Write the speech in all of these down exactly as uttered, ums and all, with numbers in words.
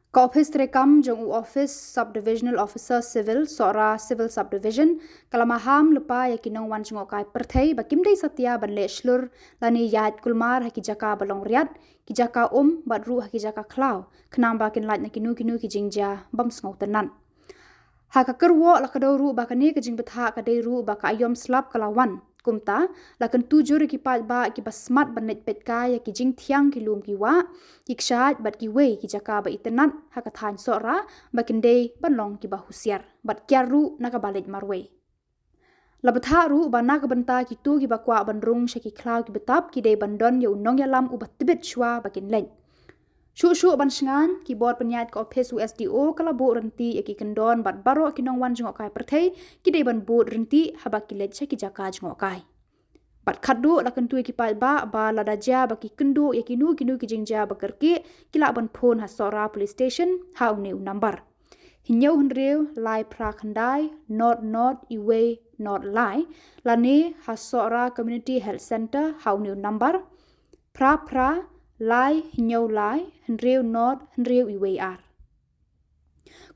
Ka ophis treikam jong u Office Sub-Divisional Officer Civil, Sohra Civil Sub-Division, ka la maham lypa ïa ki nongwan jngohkai pyrthei ba kim dei satia ban leh shlur lane ïaid kulmar ha ki jaka ba long riat, ki jaka um bad ruh ha ki jaka khlaw, khnang ba kin lait na kino kino ki jingjia bym sngewtynnat. Ha ka kyrwoh la kdew ruh ba kane ka jingbthah ka dei ruh ba ka aïom slap ka la wan. Kumta, la kyntu jur ïa ki paidbah kiba smat ban leit peit kai ïa ki jingthiang ki lum ki wah, ki kshaid bad kiwei ki jaka ba itynnat ha ka thaiñ Sohra, ba kin dei ban long kiba husiar bad kiar ruh na kaba leit marwei. La bthah ruh ba na ka bynta kito kiba kwah ban rung sha ki khlaw ki btap ki dei ban don ïa u nongïalam uba tbit shuwa ba kin leit. Shuh shuh ban shngaiñ, ki bor pynïaid ka ophis u S D O ka la buh ryntih ïa ki kyndon bad baroh ki nongwan jngohkai pyrthei ki dei ban bud ryntih haba ki leit sha ki jaka jngohkai. Bad khatduh la kyntu ïa ki paidbah ba lada jia ba ki kynduh ïa kino kino ki jingjia ba kyrkieh, ki lah ban phone ha Sohra Police Station ha une u number: hynñiew hynriew lai phra khyndai nod nod iwei nod lai, lane ha Sohra Community Health Centre ha une u number: phra phra lai hynñiew lai hynriew nod hynriew iwei ar.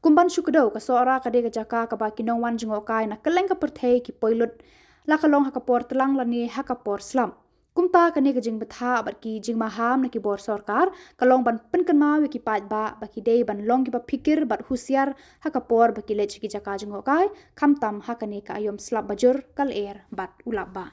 Kum ban shu kdew, ka Sohra ka dei ka jaka kaba ki nongwan jngohkai na kylleng ka pyrthei ki poi lut, la ka long ha ka por tlang lane ha ka por slap. Kumta kane ka jingbthah bad ki jingmaham na ki bor sorkar ka long ban pynkynmaw ïa ki paidbah ba ki dei ban long kiba phikir bad husiar ha ka por ba ki leit sha ki jaka jngohkai, khamtam ha kane ka aïom slap ba jur, ka lyer bad u lapbah.